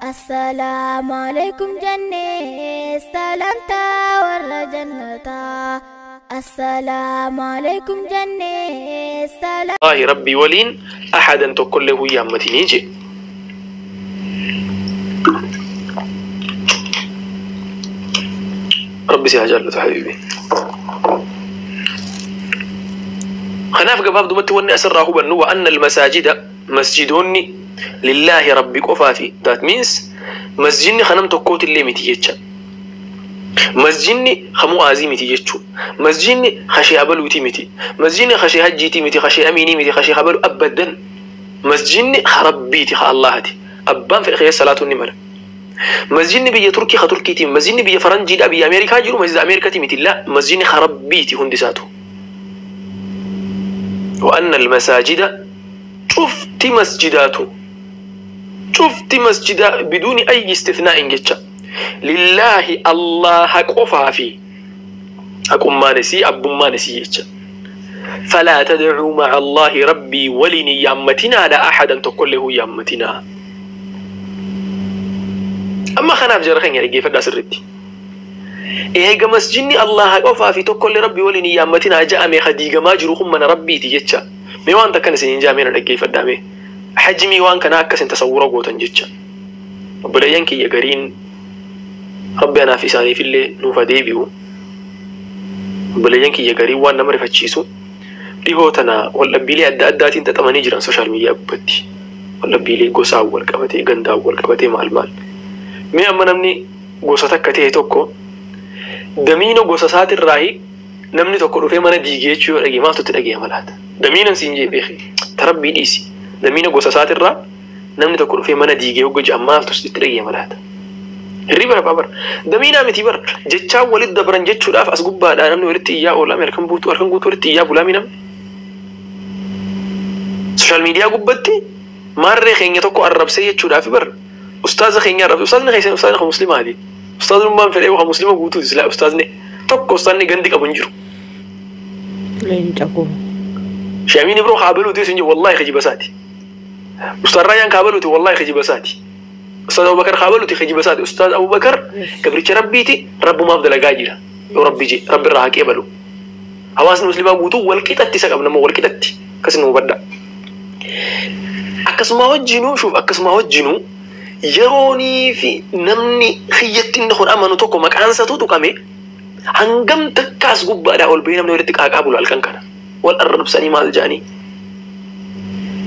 Assalaamu alaikum jennee salaamtaa warra jannataa. Assalaamu alaikum jennee salaamtaa. Allaahi Rabbii waliin ahadan tokkollee hin yaammatinii jee. Rabbi si haa jaallatu habiibi. Kanaaf gabaabdumatti wanni asirraa hubannu wa anna almasaajida masjidoonni lillaahi Rabbi qofaafi, that means masjidni kanam tokkootillee miti jecha. Masjidni ka Mu'aazii miti jechuu. Masjidni ka Shee Abaluutii miti. Masjidni ka Shee Hajjiitii miti, ka Shee Amiinii miti, ka Shee Habalu abbadan. Masjidni ka Rabbiiti, ka Allaahati. Abbaan fedhe keessa salaatuun ni mala. Masjidni biyya Turkii ka Turkiitii, masjidni biyya Faranjiidhaa biyya Ameerikaa jiru masjida Ameerikatii miti. La, masjidni ka Rabbiiti hundi isaatu. Wa anna almasaajida cufti masjidaatu cufti masjidaa biduuni ayyi istithnaa'in jecha lillaahi Allaaha qofaafi haqummaan isii abbummaan isii jecha. Falaa tad'uu ma'a Allaahi Rabbii waliin hin yaammatinaadha ahadan tokkollee hin yaammatinaa. Amma kanaaf jara keenya dhaggeeffadhaa sirriitti. Eega masjidni Allaaha qofaa fi tokkollee Rabbii waliin hin yaammatinaa ja'ame ka diigamaa jiru kun mana Rabbiiti jecha. Mee waan takkan isiniin ja'a mee na dhaggeeffadhaa mee. Hajmii waan kanaa akka isin tasawwura gootan jecha. Obboleeyyan kiyya gariin Rabbi anaaf isaaniifillee nuuf haa deebi'u. Obboleeyyan kiyya gariin waan nama rifachiisu dhihoo tana waldhabbiilee adda addaatiin xaxamanii jiran social media gubbatti. Waldhabbiilee gosaan wal qabatee, gandaan wal qabatee maal maal. Mee amma namni gosa takka ta'e tokko damiina gosa isaatirraahi namni tokko dhufee mana diige jechuu yoo dhagaye maaltu itti dhagayama laata? Damiinan siin jee beeki. Ta Rabbii dhiisi. Damiina gosa isaatirraa namni tokko dhufee mana diige hogga je'an maaltu itti dhagayama laata? Hirriba dhabaa bar. Damiinaa miti bar. Jechaan walitti dabran jechuudhaaf as gubbaadhaa namni walitti iyyaa oolaami halkan guutuu halkan guutuu walitti iyyaa bulaami namni. Social media gubbatti maarree keenya tokko arrabsee jechuudhaaf bar. Ustaaza keenya arrabse. Ustaazni keessan ustaazni kan muslimaati. Ustaaznummaan fedhee kan muslima guutuuti silaa ustaazni tokko ustaazni gandi qabu hin jiru. Leenca koo. Shamiin Ibroo haa baluuti isin jiru wallaahi kijiba isaati. Ustaaz Raayyaan haa baluuti wallaahi kijiba isaati. Ustaaz Abubakar haa baluuti kijiba isaati. Ustaaz Abubakar gabricha Rabbiiti Rabbumaaf dalagaa jira. Yoo Rabbi je Rabbi irraa haa qeebalu. Hawaasni muslimaa guutuu wal qixatti isa qabna immoo wal qixatti akkasin nu hubadha. Akkasumaa wajjinuu shuuf akkasumaa wajjinuu yeroonii fi namni kiyyatti inni kun amanu tokko maqaan isaatu tuqame hangam takkaas gubbaadhaa ol bahee namni walitti qaaqaa bula halkan kana. Wal arrabsanii maal jedhanii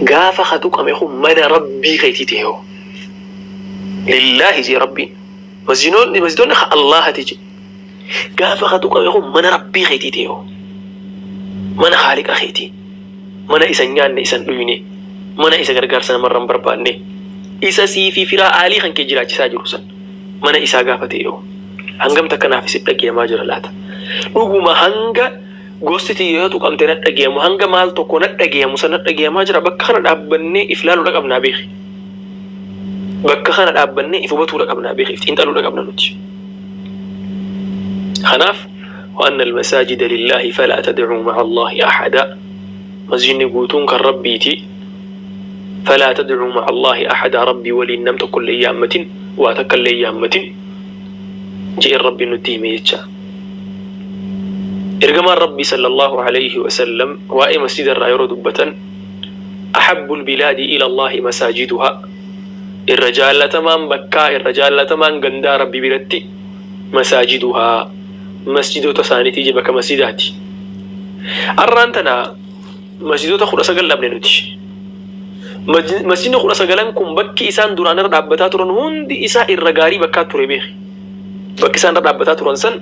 gaafa ka tuqame kun mana Rabbii keetii ta'e hoo. Lillaahi jee Rabbiin. Masjinoonni masjidonni ka Allaahati jee. Gaafa ka tuqame kun mana Rabbii keetii ta'e hoo. Mana Haaliqa keetii. Mana isa hin nyaanne isa hin dhuyne. Mana isa gargaarsa namarra hin barbaanne. Isa sii fi firaa aalii kan kee jiraachisaa jiru san. Mana isaa gaafa ta'e hoo. Hangam takka naaf isin dhageeyamaa jira laata? Dhuguma hanga gosti tiyya yoo tuqamte na dhageeyamu hanga maal tokko na dhageeyamu san na dhageeyamaa jira bakka kana dhaabbannee if laaluudha qabnaa beeki. Bakka kana dhaabbannee if hubatuudha qabnaa beeki if xiinxaluudha qabna nuti. Kanaaf wa anna almasaajida lillaahi falaa tad'uu ma'a Allaahi ahada masjidni guutuun kan Rabbiiti falaa tad'uu ma'a Allaahi ahada Rabbii waliin nam tokkollee hin yaammatin waa takkallee hin yaammatin je'een Rabbiin nutti hime jecha. Ergamaan Rabbii sallallahu alayhi wa sallam waa'ee masjida irraa yeroo dubbatan ahabbul bilaadi ila Allaahi masaajiduhaa irra jaallatamaan bakkaa irra jaallatamaan gandaa Rabbi biratti masaajiduhaa masjidoota isaaniitii je bakka masjidaati. Arraan tana masjidoota 19 dhabne nuti. Masjidni 19n kun bakki isaan duraan irra dhaabbataa turan hundi isaa irra gaarii bakkaa ture beeki. Bakki isaan irra dhaabbataa turan san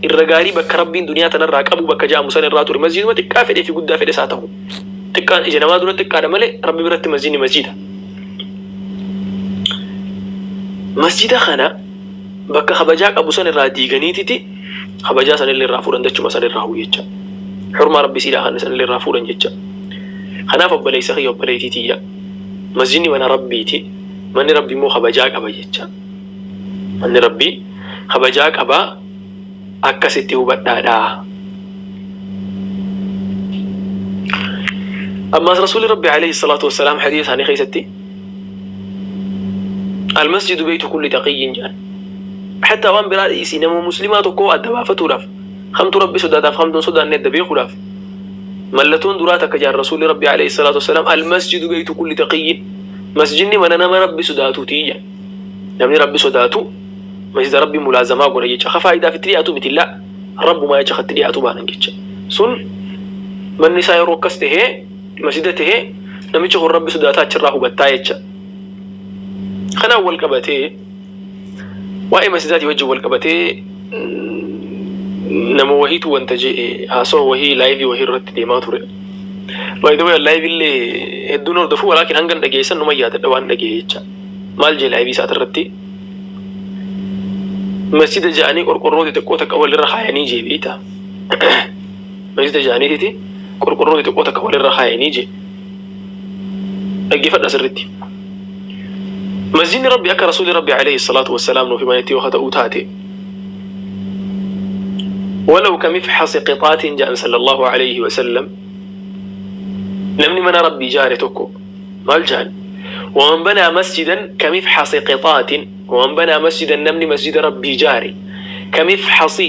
irra gaarii bakka Rabbiin duniyaa tanarraa qabu bakka ja'amu san irraa ture. Masjiduma xiqqaa fedhee fi guddaa fedhes haa ta'u. Xiqqaan ija namaa dura xiqqaadha malee Rabbi biratti masjidni masjida. Masjida kana bakka kabajaa qabu san irraa diiganiititi kabajaa sanillee irraa fuudhan dachuma san irraa jecha. Xurmaa Rabbi siidhaa kana sanillee irraa fuudhan jecha. Kanaaf obboleessa kiyya obboleettii tiyya masjidni mana Rabbiiti manni Rabbi immoo kabajaa qaba jecha. Manni Rabbii kabajaa qaba akkasitti hubadhaadha. Ammaas Rasuulli Rabbi alayhi salaatu wassalaam hadiisa isaanii keessatti Almasjidu beeytu kulli taqiyyin jedhan. Hatta waan biraa dhiisii, nama muslimaa tokko adda baafatuudhaaf, hamtu Rabbi sodaataaf hamtuun sodaanne adda beekuudhaaf, mallattoon duraa takka jaan Rasuulli Rabbi alayhi salaatu wasalaam: almasjidu beeytu kulli taqiyyin, masjidni mana nama Rabbi sodaatuuti jedhan. Namni Rabbi sodaatu masjida Rabbi mulaazamaa godha jecha. Ka faayidaaf itti dhiyaatu miti, laa, Rabbumaa jecha katti dhiyaatu baanan jecha. Sun manni isaa yeroo akkas tahee masjida tahee, namichi kun Rabbi sodaataa achirraa hubattaa jecha. Kanaan wal qabatee, waa'ee masjidaatii wajjin wal qabatee, nama wahiitu wanta jedhe, haasawaa wahii live wahii irratti deemaa ture. By the way, live illee hedduun hordofu, walaakin hangan dhageessan numa yaadadha waan dhagee jecha. Maal jee live isaati irratti? Masjida ja'anii qorqorroo xixiqqoo takka walirra kaayanii jee, beektaa? Masjida ja'aniititi qorqorroo xixiqqoo takka walirra kaayanii jee. Dhaggeeffadha sirriitti. Masjidni Rabbi akka Rasuulli Rabbi alayhi salaatu wassalaam nuuf himanitti yoo ta'uu taate, ولو كمفحص قطاة جاء صلى الله عليه وسلم. Namni mana Rabbii jaare tokko maal jaan? ومن بنى مسجدا كمفحص قطاة، ومن بنى مسجدا، namni masjida Rabbii jaare، كمفحص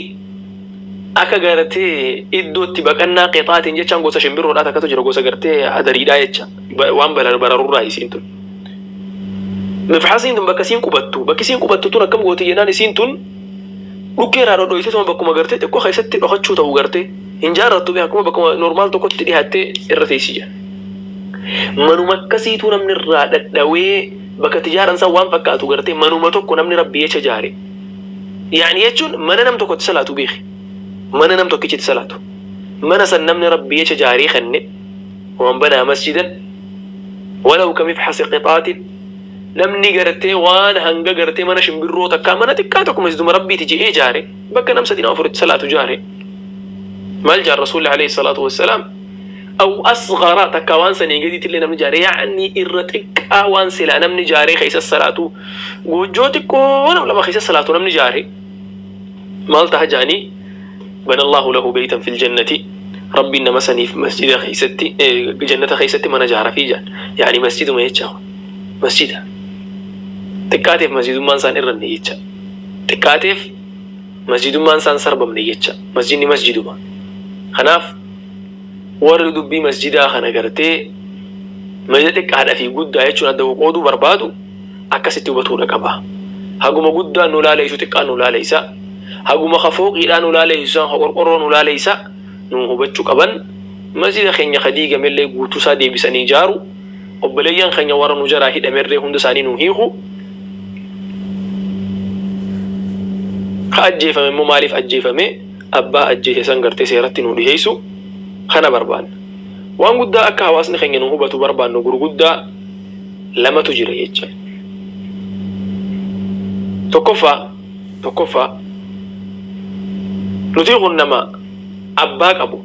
akka gartee iddootti baqannaa، قطاة jechaan gosa shimbirroodhaa takkatu jira, gosa gartee adariidhaa jecha, waan bararurraa. Isiin tun mifxasiin tun bakka isiin qubattu, bakki isiin qubattu tun akkam gooti jennaan, isiin tun dhukkeerraa dhodhoyte tuma bakkuma gartee xiqqoo keessatti dhokachuu ta'u gartee hin jaarrattu, akkuma bakkuma normal tokkotti dhihaattee irra teessi jira. Manuma akkasiitu namni irraa dhadhawee bakka tijaaran san waan fakkaatu gartee manuma tokko namni Rabbi jecha jaare. Yaani jechuun mana nam tokkotti salaatu beeki. Mana nam tokkichitti salaatu. Mana san namni Rabbi jecha jaaree kenne، ومن بنى مسجدا ولو كمفحص قطاة، namni gartee waan hanga gartee mana shimbirroo takkaa, mana xiqqaa tokko masjiduma Rabbiiti je'ee jaare, bakka nam sadii nama afuritti salaatu jaare, maal jaar Rasuulli alayhi salaatu wassalaam? أو أصغر، takka waan sanii gadiitti illee namni jaare, yaani irra xiqqaa waan silaa namni jaaree keessa salaatu, goojjoo xiqqoo nam lama keessa salaatu namni jaare, maal taha jaanii? بنى الله له بيتا في الجنة، Rabbi nama saniif masjida keessatti, jannata keessatti mana jaara fi jaan. Yaani masjiduma jecha, masjida xiqqaateef masjidummaan isaan irranne jecha, xiqqaateef masjidummaan isaan sarbamne jecha. Masjidni masjiduma. Kanaaf warri dubbii masjidaa kana gartee masjida xiqqaadhaa fi guddaa jechuun adda qooduu barbaadu akkasitti hubatuudha qaba. Haguma guddaan nu laaleessu xiqqaan nu laaleessa, haguma ka fooqiidhaan nu laaleessu ka qorqorroo nu laaleessa, nu hubachuu qaban. Masjida keenya ka diigamellee guutuusaa deebisanii ijaaru, obboleeyyan keenya warra nu jaraa hidhamerree hunda isaanii nu hiiku, ka ajjeefame immoo maaliif ajjeefame, abbaa ajjeese san gartee seeratti nu dhiheessu, kana barbaanna. Waan guddaa akka hawaasni keenya nu hubatu barbaannu gurguddaa lamatu jira jecha. Tokkoffaa, nuti kun nama abbaa qabu.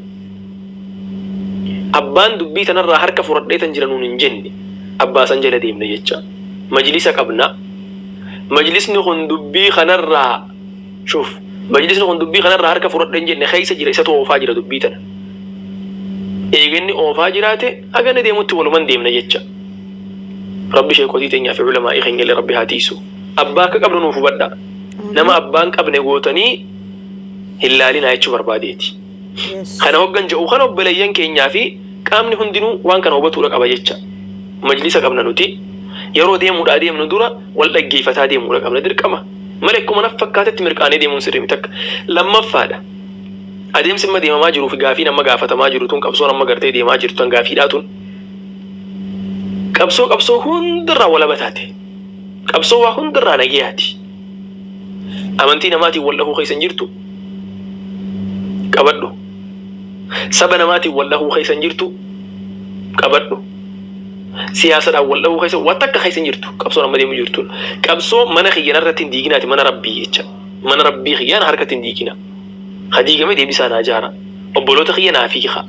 Abbaan dubbii tanarraa harka fudhadhee tan jira nuun hin jenne, abbaa san jala deemna jecha. Majlisa qabna. Majlisni kun dubbii kanarraa, shuuf, majlisni kun dubbii kanarraa harka fudhadhee hin jenne, keessa jira, isatu oofaa jira dubbii tana. Eeganni oofaa jiraate hagana deemutti waluman deemna jecha. Rabbi sheekotii teenyaa fi ulamaa'ii keenya illee Rabbi haa tiisu. Abbaa akka qabnu nuuf hubadha. Nama abbaan qabne gootanii hin laalinaa jechuu barbaadeeti. Kana hoggan jedhu kana obboleeyyan keenyaa fi qaamni hundinuu waan kana hubatuudha qaba jecha. Majlisa qabna nuti. Yeroo deemuudhaa deemnu dura wal dhaggeeffataa deemuudha qabna dirqama. Malee akkuma naf fakkaatetti mirqaanee deemuun sirrii miti takka. Lammaffaadha. Adeemsi amma deemamaa jiruu fi gaafiin amma gaafatamaa jiru tun, qabsoon amma gartee deemaa jirtu tan gaafiidhaa tun, qabsoo hundarraa walaba taate. Qabsoo waa hundarraa nagayaati. Amantii namaatiin wal dhahuu keessa hin jirtu. Qabadhu. Saba namaatiin wal dhahuu keessa hin jirtu. Qabadhu. Siyaasadhaan wal dhahuu keessa waan takka keessa hin jirtu. Qabsoon amma deemu jirtu. Qabsoo mana kiyyaan irratti hin diiginaati, mana Rabbii jecha. Mana Rabbii kiyyaan harkatti hin diigina. Hadiigame deebisaa naa jaara. Obboloota kiyya naa fiiqa.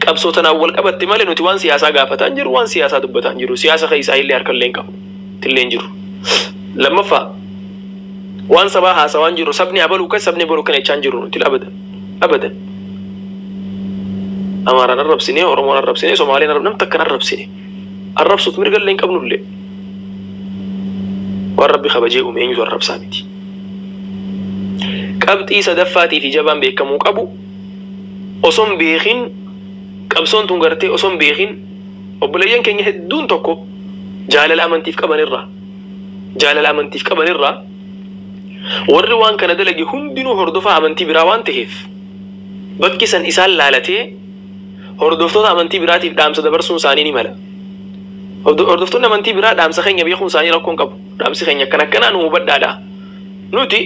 Qabsoo tanaan wal qabatte malee nuti waan siyaasaa gaafataa hin jiru, waan siyaasaa dubbataa hin jiru. Siyaasa keessaa illee harka illee hin qabu. Tillee hin jiru. Lammaffaa, waan sabaa haasawaa hin jiru. Sabni abaluu kan sabni abaluu kana jechaa hin jiru nuti, abadan. Abadan. Amaaraan arrabsine, Oromoon arrabsine, Somaaleen arrabsine, namni takkan arrabsine. Arrabsuuf mirga illee hin qabnullee. Waan Rabbi kabajee uume eenyutu arrabsaa miti. Qabxii sadaffaatii fi jabaan beekamuu qabu, osoo hin beekin qabsoon tun gartee, osoo hin beekin obboleeyyan keenya hedduun tokko jaalala amantiif qabanirraa warri waan kana dalage hundinuu hordofaa amantii biraa waan ta'eef, bakki san isaan laalatee hordoftoota amantii biraatiif dhaamsa dabarsuun isaanii ni mala. Hordoftoonni amantii biraa dhaamsa keenya beekuun isaanii rakkoo hin qabu. Dhaamsi keenya akkana akkanaa nu hubadhaadha. Nuti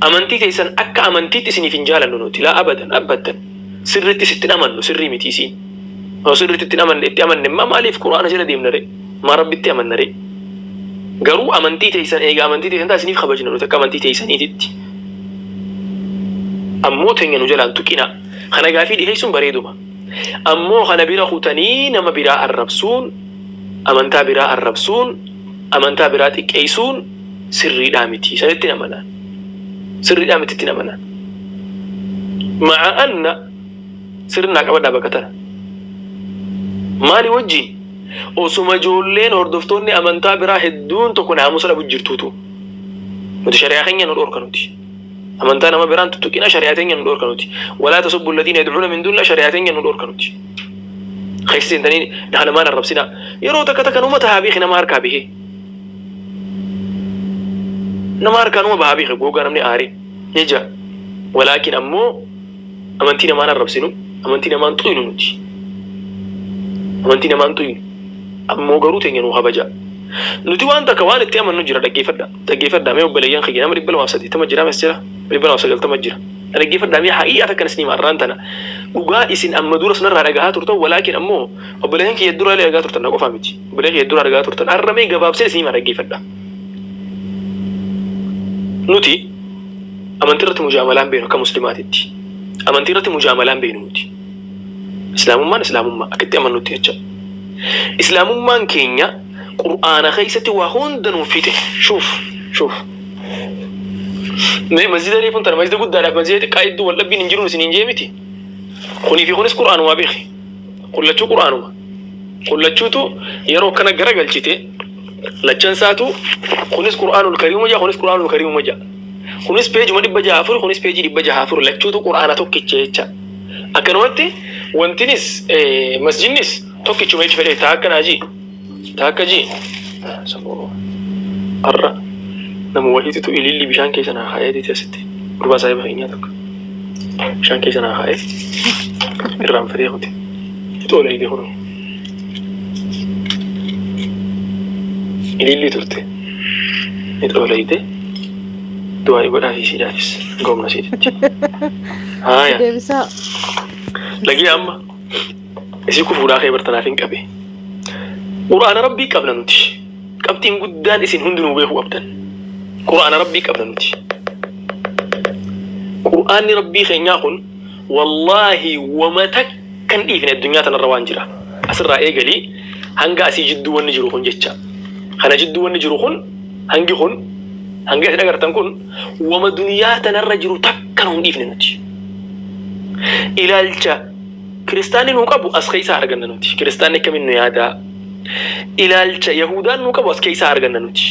amantii keessan akka amantiitti isiniif hin jaalannu nuti, laa abadan abbattan, sirriitti sitti amannu sirrii miti isiin. Osoo sirriitti itti amanne immoo maaliif Quraana jala deemna ree? Maa Rabbitti amanna ree? Garuu amantii teessan egaa amantii teessan ta'a isiniif kabajna nuti akka amantii teessaniititti. Ammoo teenya nu jalaan tuqina. Kana gaafii dhiheessuun bareeduma. Ammoo kana bira kutanii nama biraa arrabsuun, amantaa biraa arrabsuun, amantaa biraa xiqqeessuun sirriidhaa miti. Sanitti amanaan. Sirriidhaa mititti amanaan. Ma'a anna sirnaa qabadhaa bakka tana. Maali wajjin? Osuma ijoolleen hordoftoonni amantaa biraa hedduun tokko naamusa dhabu jirtuutu. Nuti shari'aa keenya nu dhorka nuti. Amantaa nama biraan tuttuqina, shari'aa teenya nu dhorka nuti. ولا تسبوا الذين يدعون من دون الله, shari'aa teenya nu dhorka nuti. Keessa seentanii namaan arrabsina. Yeroo takka takka numa tahaa beeki, nama harkaa bahee. Nama harkaa numa bahaa beeki gogaa namni aaree. Ni jira. Walaakin ammoo amantii namaan arrabsinu, amantii namaan xuynu nuti. Amantii namaan xuynu. Ammoo garuu teenya nu kabaja. Nuti waan takka waan itti amannu jira, dhaggeeffadha. Dhaggeeffadha mee obboleeyyan kiyya, nama 280 jira, mes jira, 290 jira. Dhaggeeffadha mee, haqiiqa takkan isin hima arraan tana. Dhugaa isin amma dura sunarraa dhagahaa turtan, walaakin ammoo obboleeyyan kiyya dura illee dhagahaa turtan, na qofaa miti. Obboleeyyan kiyya dura dhagahaa turtan. Arra mee gabaabsee isin hima, dhaggeeffadha. Nuti amantii irratti mujaamalaan beenu akka muslimaatitti. Amantii irratti mujaamalaan beenu nuti. Islaamummaan islaamummaa akka itti amannutti jecha. Islaamummaan keenya Qur'aana keessatti waa hunda nuuf fixe. Shuuf, shuuf. Mee masjida reefuun tana, masjida guddaadhaaf masjida xiqqaa hedduu wal dhabbiin hin jiruun isin hin jee miti. Kunii fi kunis Qur'aanumaa beeki. Kun lachuu Qur'aanuma. Kun lachuutu yeroo akkana garagalchite lachan isaatu, kunis Qur'aanul Kariimuma jaa, kunis Qur'aanul Kariimuma jaa. Kunis peejuma 604, kunis peejii 604, lachuutu Qur'aana tokkicha jecha. Akkanumatti wantinis masjidnis tokkichuma jechu fedhe taa akkanaa jii. Taa akka jii. Har'a nama wahiititu ililli bishaan keessa naa kaa'ee asitti. Gurbaa saahiba keenyaa tokko. Bishaan keessa naa kaa'ee irraanfatee kuti. Xoola ide kun. Ililli turte. Ni xoola ide. Du'aa godhaa fi siidhaafis goomna siititti. Haaya. Deebisaa. Lagii amma isii kufuudhaa kee bartanaaf hin qabe. Qur'aana Rabbii qabna nuti. Qabxiin guddaan isin hundinuu beekuu qabdan. Qur'aana Rabbii qabna nuti. Qur'aanni Rabbii keenyaa kun wallaahi wama takkan dhiifne addunyaa tanarra waan jira. Asirraa eegalii hanga asii jidduu wanni jiru kun jecha. Kana jidduu wanni jiru kun, hangi kun, hangi asin agartan kun wama duniyaa tanarra jiru takka nu hin dhiifne nuti. Ilaalcha kiristaanni nuu qabu as keessaa arganna nuti. Kiristaanni akkamiin nu yaadaa? Ilaalcha Yahudaan nuu qabu as keessaa arganna nuti.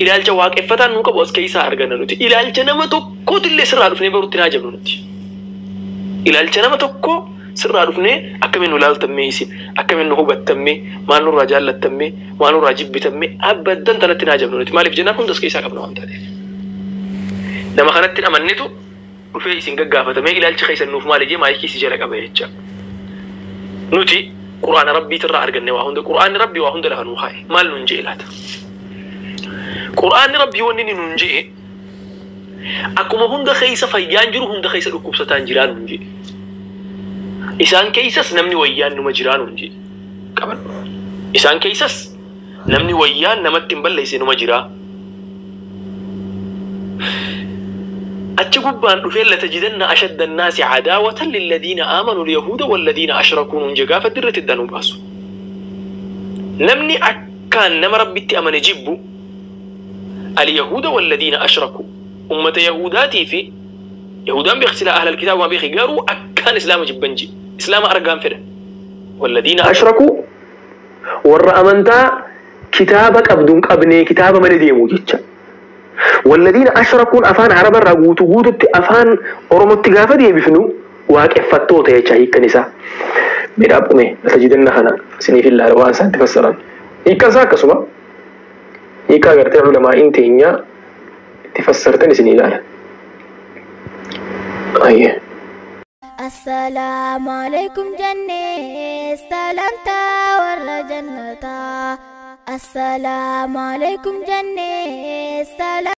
Ilaalcha waaqeffataan nuu qabu as keessaa arganna nuti. Ilaalcha nama tokkootillee sirraa dhufnee baruutti naa jabnu nuti. Ilaalcha nama tokkoo sirraa dhufnee akkamiin nu ilaaltammee, isin akkamiin nu hubattammee, maal nurraa jaallattammee, maal nurraa jibbitammee, abaddan tanatti naa jabnu nuti. Maaliif jennaan, hunda as keessaa qabna waan taateef. Nama kanatti amannetu dhufee isin gaggaafatamee, ilaalchi keessan nuuf maali jee maayikii si jala qaba jecha. Nuti Qur'aana Rabbiitirraa arganne waa hunda. Qur'aanni Rabbii waa hunda lafa nuu kaa'e. Maal nuun jee laata? Qur'aanni Rabbii wanni inni nuun jee, akkuma hunda keessa fayyaan jiru hunda keessa dhukkubsataan jiraa nuun jee. Isaan keessas namni wayyaan numa jiraa nuun jee. Qaban. Isaan keessas namni wayyaan namatti hin balleesse numa jiraa. Achi gubbaan dhufee لتجدن أشد الناس عداوة للذين آمنوا اليهود والذين أشركوا nuun jee gaafa dirreetti danuu baasu. Namni akkaan nama Rabbitti amane jibbu اليهود والذين أشركوا, ummata Yahudaatii fi Yahudaan beeki, silaa أهل الكتاب waan beeki, garuu akkaan Islaama jibban ji Islaama argaan fedhan. والذين أشركوا, warra amantaa kitaaba qabduun qabnee kitaaba malee deemu jecha. Walladiina ashrakuun afaan Arabarraa guutuu guututti afaan Oromootti gaafa deebifnu waaqeffattoota jecha hiikkan isaa. Mee dhaabbume tajidanna kana isiniif ilaala waan isaan itti fassaran. Hiikkan isaa akkasuma hiikkaa gartee ulamaa'iin teenyaa itti fassartan isin ilaala. Ayyee. Assalaamu alaikum jennee salaamtaa warra jannataa. Assalaamu alaikum jennee salaamtaa.